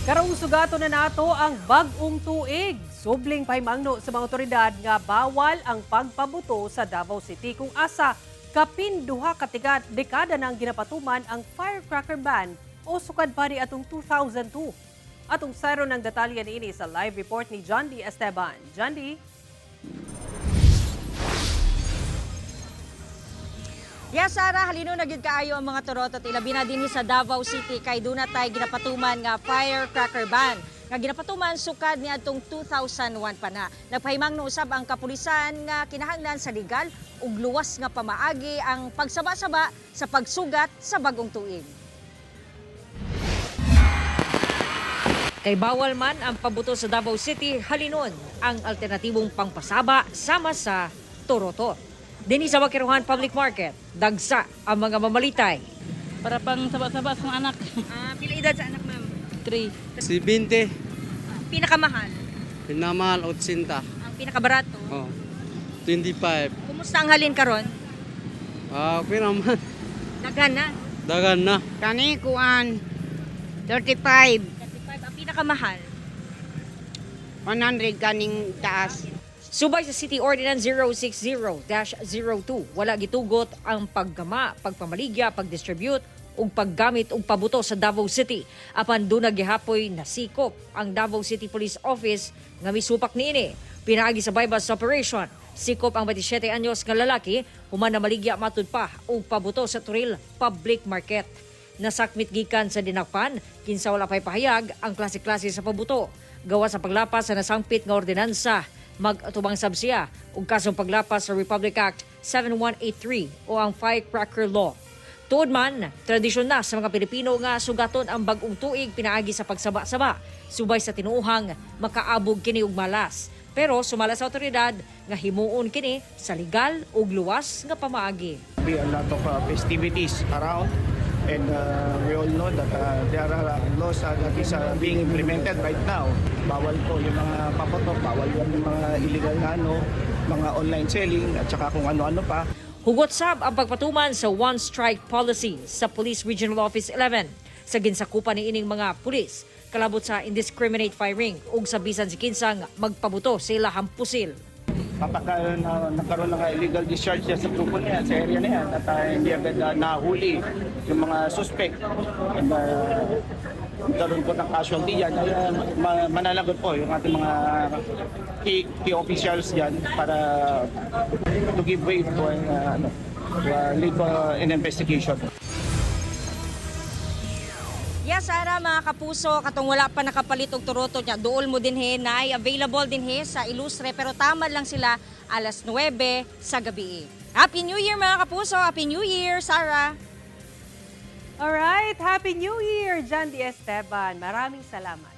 Karong sugato na nato ang bag-ong tuig. Subling pahimangno sa mga otoridad nga bawal ang pagpabuto sa Davao City kung asa kapin duha ka dekada nang ginapatuman ang firecracker ban o sukad pa ni atong 2002. Atong sayron ng detalye niini sa live report ni John D. Esteban. John D. Yes, Sarah, halino na gyud kaayo ang mga turotot, ilabi na dinhi sa Davao City kay duna tay ginapatuman nga firecracker ban nga ginapatuman sukad niadtong 2001 pa na. Nagpahimangno usab ang kapulisan nga kinahanglan sa legal ug luwas nga pamaagi ang pagsaba-saba sa pagsugat sa bagong tuig. Kay bawal man ang pabuto sa Davao City, halinon ang alternatibong pangpasaba sama sa torotot. Dinhi sa Bakeruhan Public Market, dagsa ang mga mamalitay. Para pang saba-saba sa mga anak. Pila edad sa anak, ma'am? 3. Si 20, Pinakamahal, pinamahal 80. ang pinakabarato. Oh, 25. Kumusta ang halin karon? Ah, okay naman. Daghan na. Dagan na. Kani kuan 35, 35 ang pinakamahal. 100 kaning taas. Subay sa City Ordinance 060-02, wala gitugot ang paggama, pagpamaligya, pagdistribute ug paggamit og pabuto sa Davao City. Apan duna gihapoy nasikop ang Davao City Police Office nga misupak niini. Pinaagi sa bypass operation, sikop ang 27 anyos nga lalaki human na maligya matud pa og pabuto sa Toril Public Market. Nasakmit gikan sa dinakpan, kinsa wala pa'y pahayag ang klase-klase sa pabuto. Gawa sa paglapas sa nasangpit nga ordinansa, mag-atubang sab siya og kasong paglapas sa Republic Act 7183 o ang Firecracker Law. Tuod man, tradisyon na sa mga Pilipino nga sugaton ang bag-ong tuig pinaagi sa pagsaba-saba, subay sa tinuuhang makaabog kini og malas. Pero sumala sa otoridad nga himuon kini sa legal ug luwas nga pamaagi. Be a lot of festivities around, and we all know that there are laws that is being implemented right now. Bawal po yung mga papotok, bawal yung mga illegal na ano, mga online selling at saka kung ano-ano pa. Hugot sab ang pagpatuman sa One Strike Policy sa Police Regional Office 11 sa ginsakupan ni ining mga pulis kalabot sa indiscriminate firing ug sa bisan si kinsang magpabuto sa ilahang pusil. Kapag nagkaroon ng illegal discharge dyan sa grupo na yan, sa area na yan, at hindi agad nahuli yung mga suspect, and nagkaroon po ng casualty dyan, ay mananagot po yung ating mga key officials dyan para to give way to an, ano, to, lead to an investigation. Yes, Sarah, mga kapuso, katong wala pa nakapalit og turoto niya, duol mo dinhi, nay, available dinhi sa Ilustre, pero tama lang sila alas 9 sa gabi. Happy New Year, mga kapuso! Happy New Year, Sarah! Alright, Happy New Year, John D. Esteban. Maraming salamat.